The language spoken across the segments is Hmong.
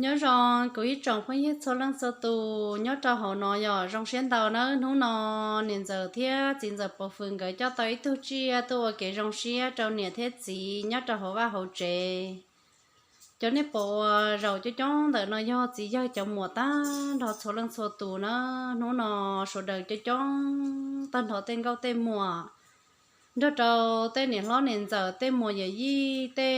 Nyob zoo kuv ib tsoom phooj ywg txhua leej txhua tus nyob rau hauv no yom, zoo siab ntau nawb. Hnub no niam ntxawm thiab txiv ntxawm Pov Fwm nkawd coj tau ib tug tsiaj tuaj ua kev zoo siab rau niam thiab txiv nyob rau hauv vaj hauv tsev. Cov nej pom ua zaum coob coob ntawm no yog txiv yawg cov muam tag nrho txhua leej txhua tus na. Hnub no sawv daws coob coob tag nrho tej nkauj tej muam, nrog rau tej niam hlob niam ntxawm, tej muam yawm yij, tej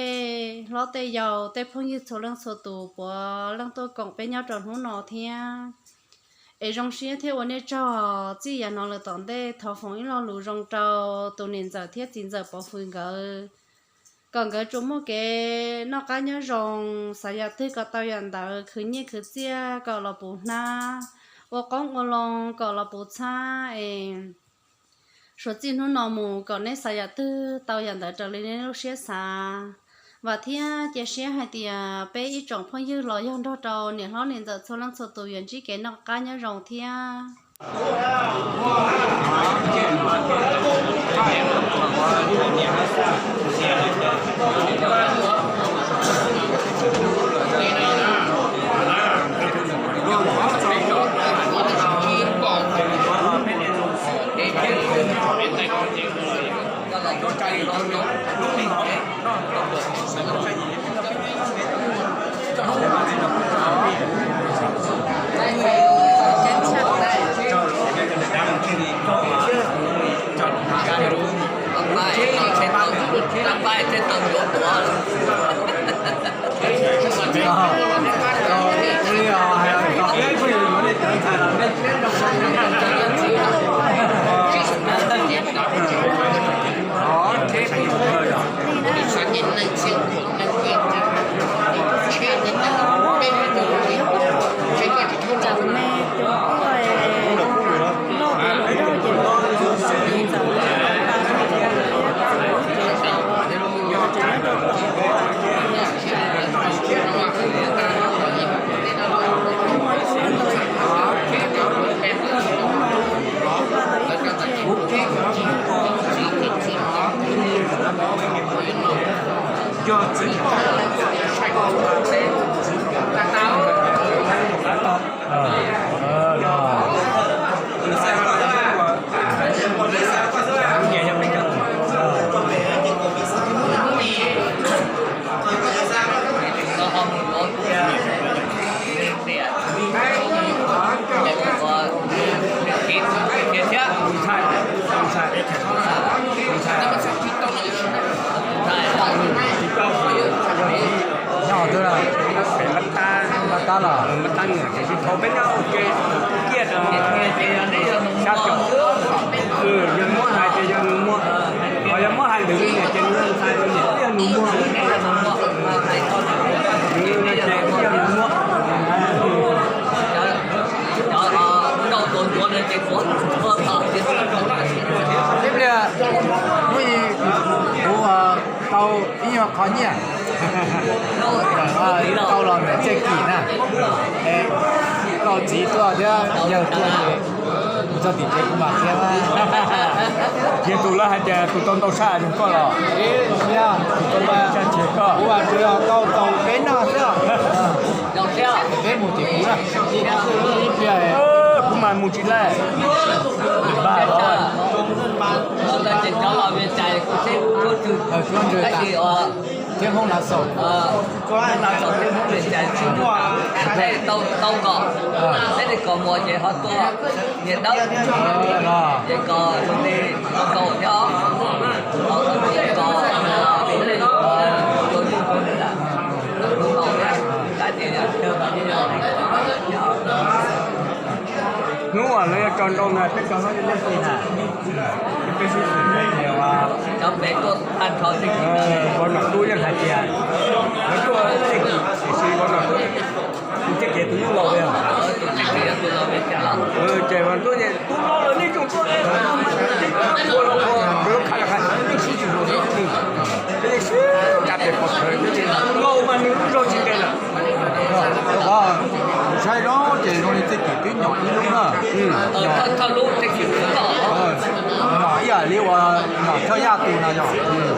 hlob tej yau, tej phooj ywg txhua leej txhua tus puav leej tuaj koom peb nyob rau hnub no thiab. Es zoo siab thiab ua nej tsaug, txij yav no lawm tom ntej thov foom ib lo lus zoo rau tus niam ntxawm thiab txiv ntxawm Pov Fwm nkawd, kom nkawd tsuas muaj kev noj qab nyob zoo, xav yam twg kom tau yam ntawd, khwv nyiaj khwv txiaj kom los puv hnab, ua qoob ua loo kom los puv txhab es suav txij hnub no mus kom nej xav yam twg tau yam ntawd raws li nej lub siab xav. Vam thiab cia siab hais tias peb ib tsoom phooj ywg los yog nrog rau niam hlob niam ntxawm txhua leej txhua tus yuav ntsib kev noj qab nyob zoo thiab. Nyob twb pem Mab Tab, Mab Tab los, Mab Tab nws tsis tau peb nyob ua ke kiag rau sab caum. Yog muab hais ces yog nws muag, ho yog muab hais ntawd li ces nws hais rau niam twb yog nws muag, nws ces twb yog nws muag. Ib pliag, hnub i kuv tau ib nyuag qhov nyiaj, tau los ntawm Txhiaj Kim na, tau txiv tuaj thiab yawg tuaj ces kuv txog tim tsev kuv mam qhia. Qhia tus lawv hais tias tus tau ntau sab zoo koj los, tus tau ntau sab tsis yog koj. Kuv tsuas yog tau tau peb noj xwb. Peb mus tim kuv na. Ib pliag kuv mas mus tsis laij. Npaj los. Thiab Hmoob Lav Xaus. Tau nkaus, peb li kom muag ces ho tua niam dawb, ces kom tus tau nkaus thiab. Hnub uas lawv yuav tso nrau ntawd peb tso hauv leej twg na? Peb sib xws tias vauv nom tub yeej hais tias lawv tuaj Txhiaj Kim tiam sis vauv nom tub tus Txhiaj Kim tus nyuj laus yog. Ces vauv nom tub tias tus laus lawm nej tseem tuaj, ua lub kha lawm hais nej sib xws sib tsa pem pov khawv, tus laus mas nws lub zog tsis ntev lawm. Saib zoo ces zoo li Txhiaj Kim twb nyom ib lub na. Nyom ib yam li uas nyom Txhiaj Yaj tus no yog,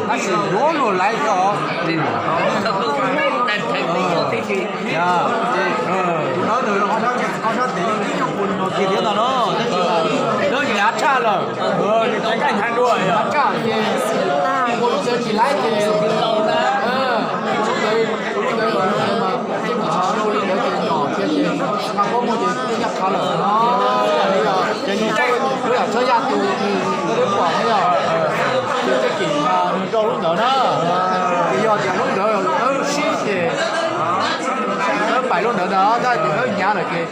tab sis yuav luag laiv xwb os. Yog, ces Koj sab tes yeej ib nyuag qus li no kiag thiab ntag no, tab sis mas lawv hnyav tshaj lawm, hnyav tshaj ces ua lub ntawd tsis laib ces ua lub ntawd, ua lub ntawd mas tej mus tsis sib hau li ntawd ces nyom thiab ces nqa pob muag ces kuj nyaj qhav lawm no. Ces nws lub yam txhawb yaj tus twb pom thiab yog ces txoj kev mas nws rau lub ntawd na. Ces yog tias lub ntawd lawv sib ces lawv pais lub ntawd ntag, tab sis lawv hnyav lawm ces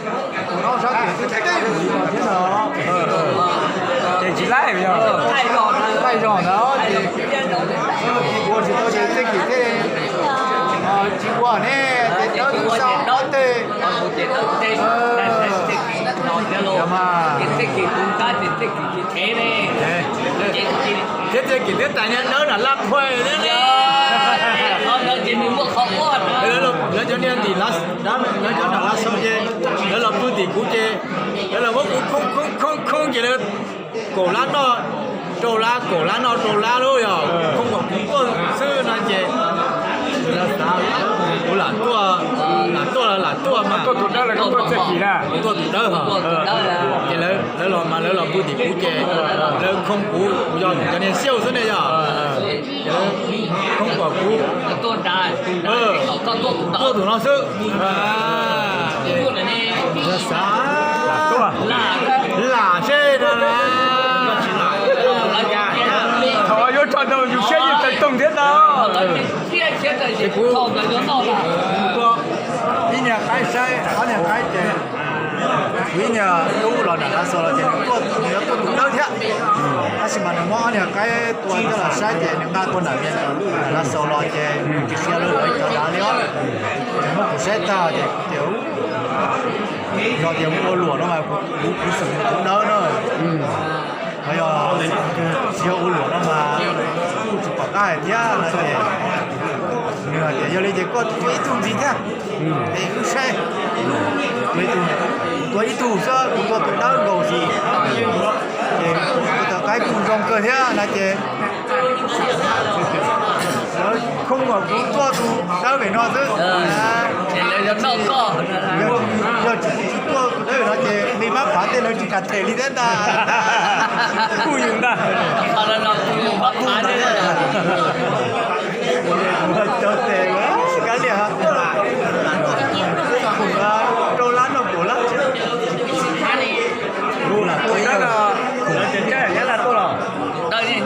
tus no sab tes twb teb mus li no thiab no. Ces tsis laib, laij zog ntawd ces ua tsis tau ces txoj kev thiaj tsis ua ne, ces dawb twb xa ob teg. Mas thiab txoj kev twb tas niag dawb nram laj qhuaib thiab ne. Lawv cov niag ntim, lawv cov nram Lav Xaus ces lawv los pw tim kuv ces lawv los muab kuv khoob khoob khoob khoob ces lawv kaum lab noj rau lab, kaum lab noj rau lab lub, yog khoob kom kuv tuaj xwb no ces lawv xav kuv lam tuaj, lam tuaj los lam tuaj mas. Tuaj tus dawb los tuaj txoj kev na. Kuv tuaj tus dawb hos. Ces lawv los mas lawv los pw tim kuv ces lawv khoob kuv, kuv yog cov niag xiauj xwb ne yog. Ces lawv khoob kom kuv tuaj tus no xwb. Yog xav lam seb no na. Thaum yuav tso tau yus siab yeej tawg toog thiab tau. Ces kuv tua ib niag qaib saib, ob niag qaib ces kuv ib niag tub los nram Lav Xaus los ces nws tuaj, nws yuav tuaj tus dawb thiab. Tab sis mas nws muab ob niag qaib tua coj los saib ces nws nqa tua nram Lav Xaus los ces nws tsis qhia lawv cov dav li os. Ces muab kuv saib tag ces kuv tias, yog tias mus ua luam no mas kuv, kuv xeem tus dawb na. Ho yog tsis yog ua luam no mas kuj tsis pom qab hais thiab no ces nws hais tias yog li ces koj tua ib tug ntxiv thiab es wb saib. Tua ib tug, tua ib tug xwb, kuv tua tus dawb nkaus xwb. Ces kuv tua qaib kuj zoo kawg thiab no ces lawv khoob kom kuv tuaj tus dawb pem no xwb. Yog tsis, kuv tsis tuaj tus dawb pem no ces nqi mab phav tej lawv tsis kam them li thiab ntag. Kuj yus ntag. Kuj ntag. Cov tes kav liam, rau lab noj kaum lab. Lawv tias caij nyab laj tuaj los.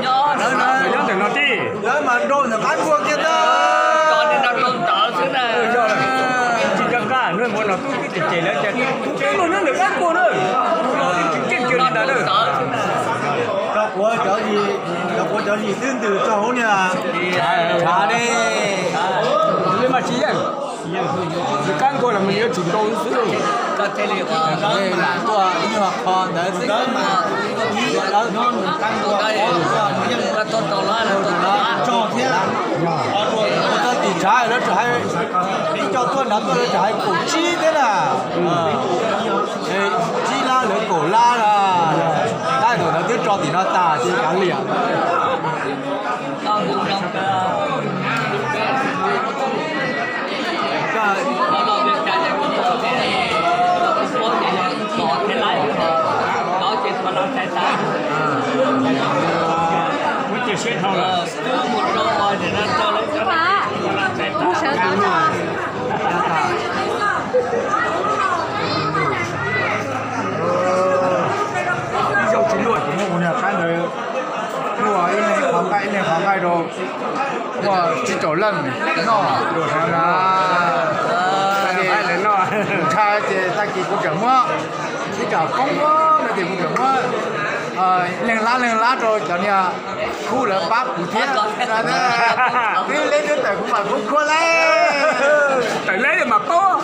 Nyob ntawm no tib. Lawv mas nrau ntawm qab kuag kiag ntag. Tsis nco qab, nug ua no tub twb cem cem lawv tias tus twb luag nyob ntawm qab kuag na. Tsis keej kiag li ntawd na. Cov quav cov yim, cov quav cov yim twb ntws txog hauv niag tshav ne. Li mas tsis yeej. Nws qab nkuaj los mas nws yuav tsum nrau xwb lauj. Lam tuaj ib nyuag qho ntawd xwb. Ua txoj tim tshav lawv tseem hais, ib co tuaj nrad tuaj lawv tseem hais kaum tsib thiab na. Tsib lab lawv kaum lab na. Tab tus ntawd twb tso tim no tas ces kav liam. Mus sawv tau no. Ib zaug tsis luaj, kuv muab kuv niag qaib ntawd luaj ib leeg qhov nqaij ib leeg qhov nqaij rau, muaj tsib rau leej noj dua na. Ntshai ces tag kis kuv tseem muab, ib tsam poob no ces kuv tseem muab leeg lab leeg lab rau cov niag khub lawv pab kuv thiab. Twb leb twb tawm kuv mam khuab khuab lawm. Tawm leb mas poob.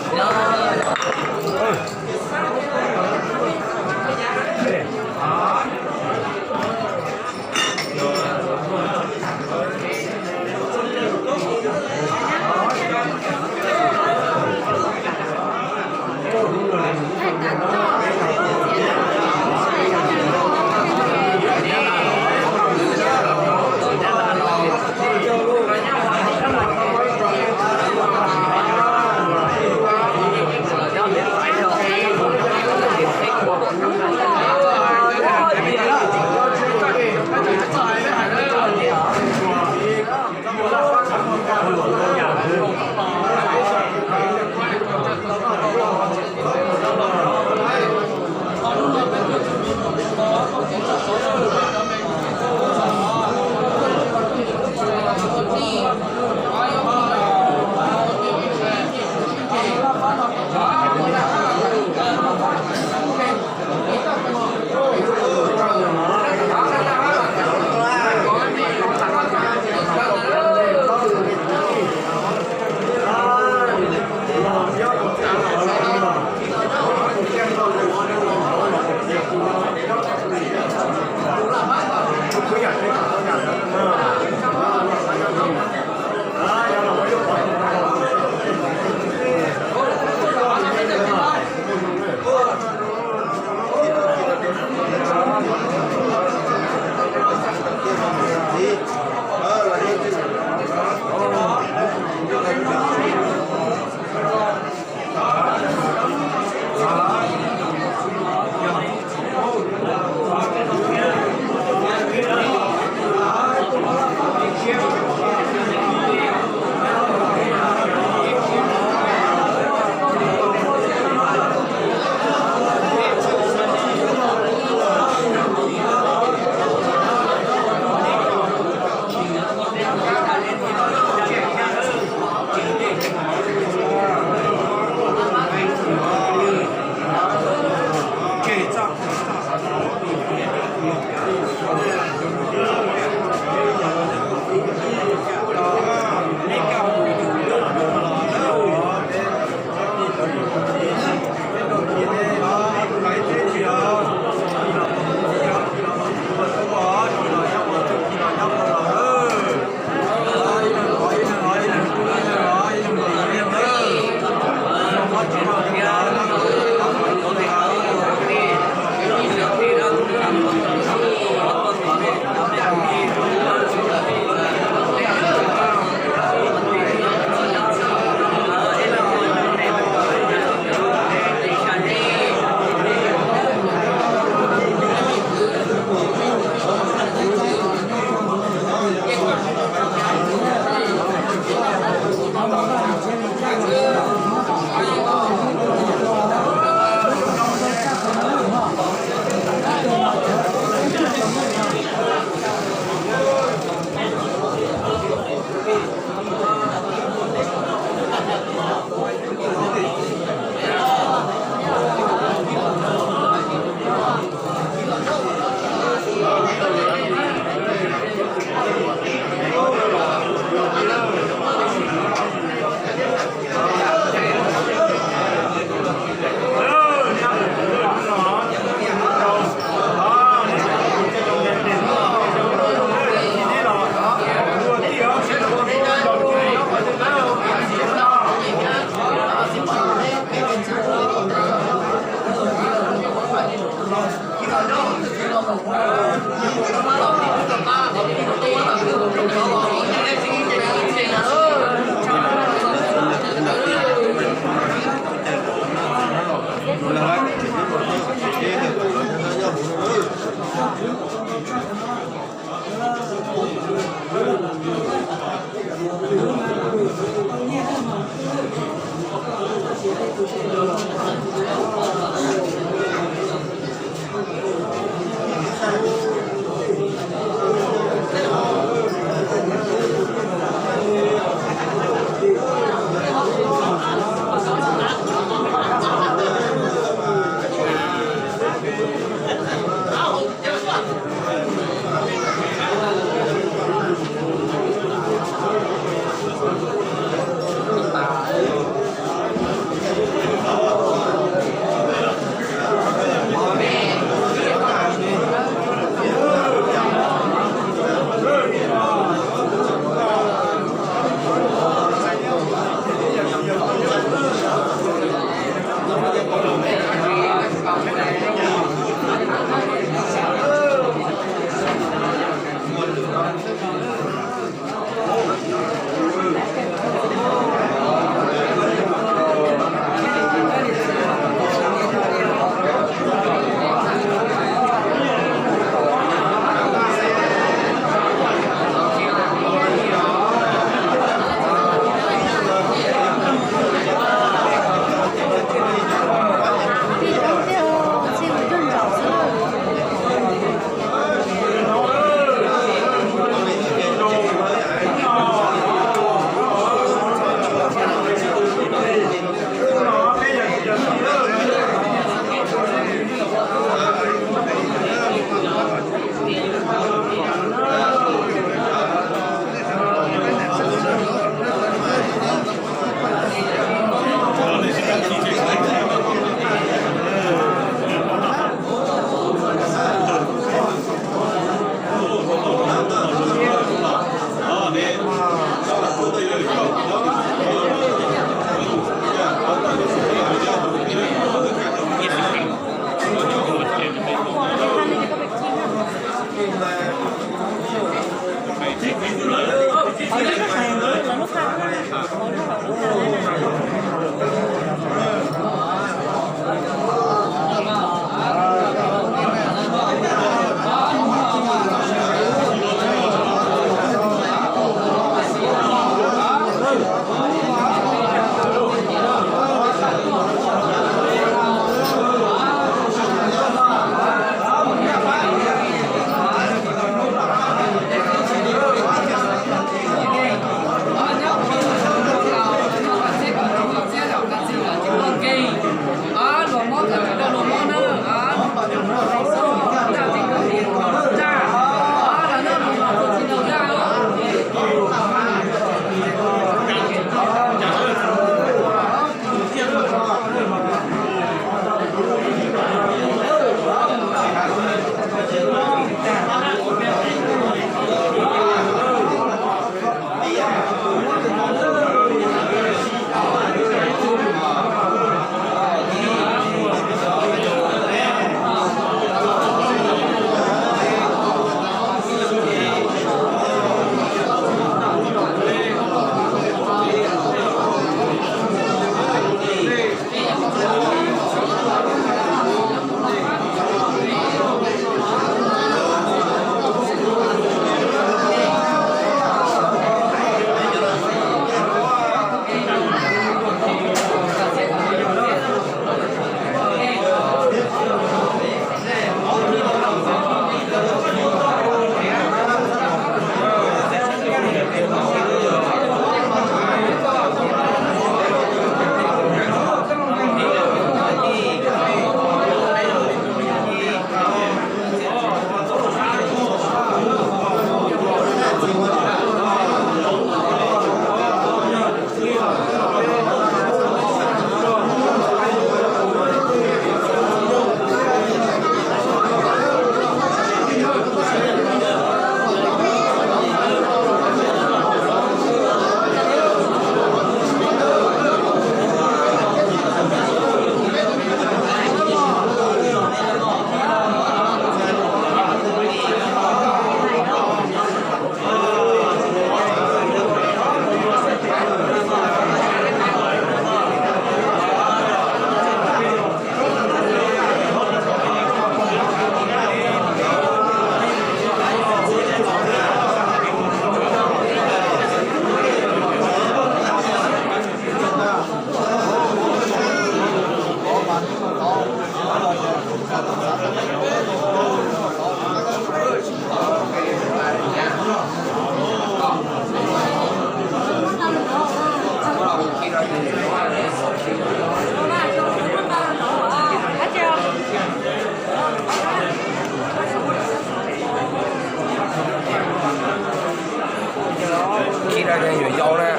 Khib rau cov yuav yau na.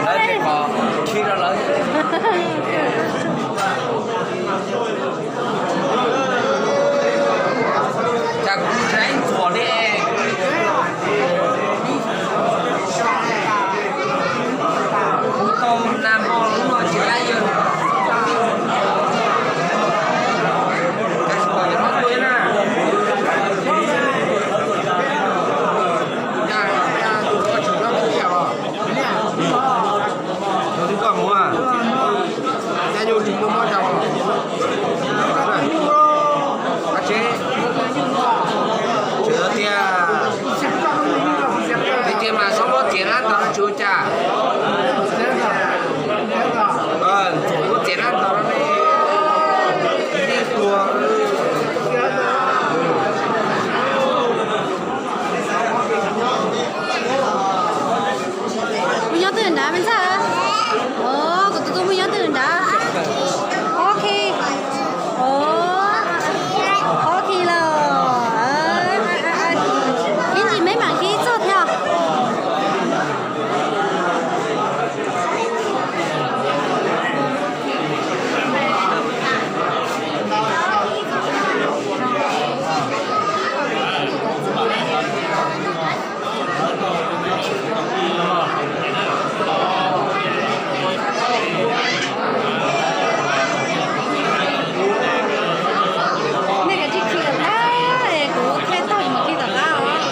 Lawv tej qhov khib rau lawv. Cas kuv tsis ntxuav li. Kuv tau nag hmo lub no tsis dab yawg. Tab sis kom cov no tuaj na. Tus koj tseem nyob tus tiag os. Tus twg koj mus a? Caij nyuj tsis muaj mob rau. Ab tsev, tseem tiag. Tiag tiag mas xob muab txiav lab ntawd tsis ua cas. Ntxuav muab txiav lab ntawd ne. Ib tuag. Mus nyob twg nrad me ntxhais? Kuv tus tub mus nyob twg nrad? Ob khi. Ob khi lawm. Ib ntsis me mam khi txog thiab. Nej kav tsij khi tom qab, kuv thiaj tau mus khi tom qab os.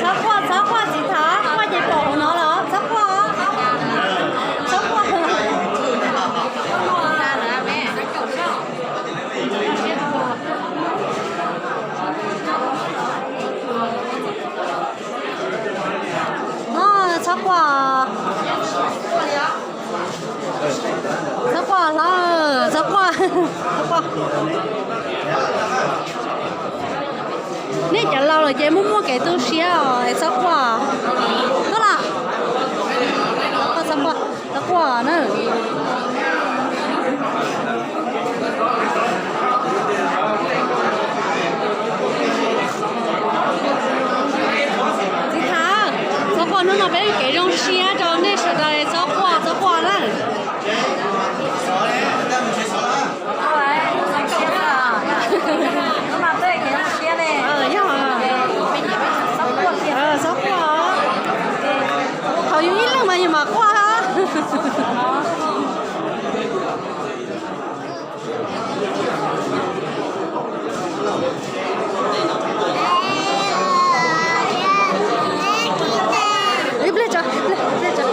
Txhob quaj, txhob quaj txiv Thav, quaj ces pom hauv no los txhob quaj, txhob quaj. No txhob quaj, txhob quaj hlob, txhob quaj, txhob quaj. Nej cov laus lawm ces muaj muaj kev tu siab os, txhob quaj. Tuaj los, txhob quaj, txhob quaj na. Txiv Thav, txhob quaj, hnub no peb kev zoo siab rau nej sawv daws, txhob quaj, txhob quaj na. Yog, txhob quaj, thaum yus ib leeg mas yus mam quaj hab. Ib pliag tso, ib pliag, ib pliag tso.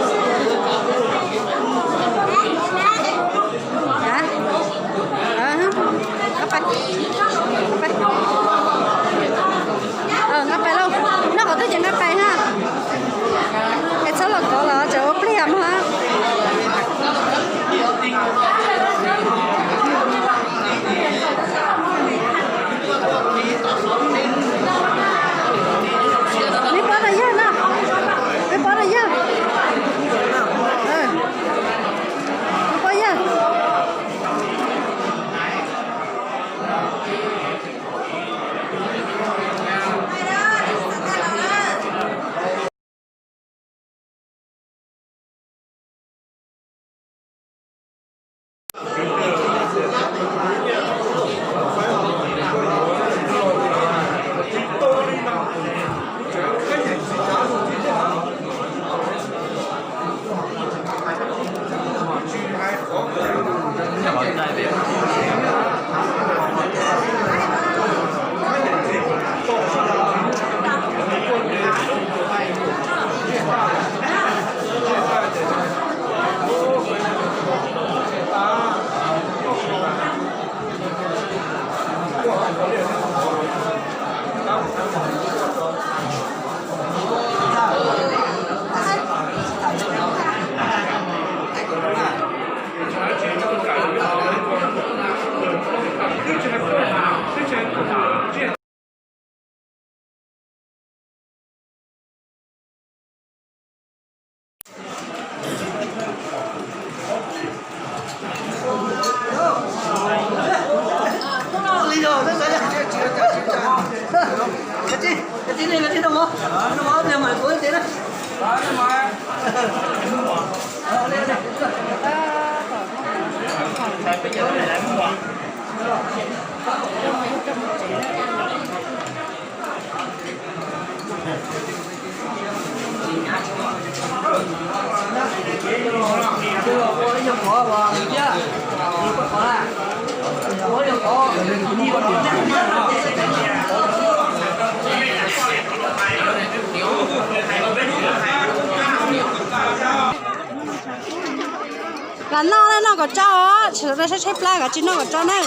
Los noj na, noj kom tsau os, sawv daws saib tshaib plab, kav tsij noj kom tsau na.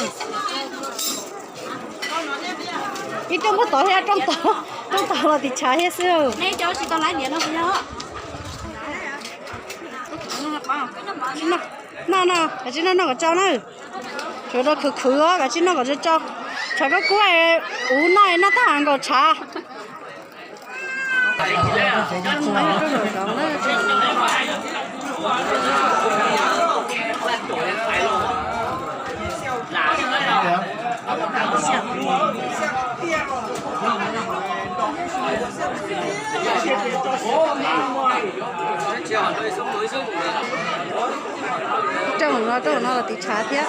Ib rooj puag tod thiab, rooj tod, rooj tod los tiv tshav thiab xwb. Noj no, kav tsij noj, noj kom tsau na. Sawv daws khwv khwv os, kav tsij noj kom tsau tsau. Tshav kub kub, ub no noj tag nkaus tshav. Rooj no, rooj no los tiv tshav thiab.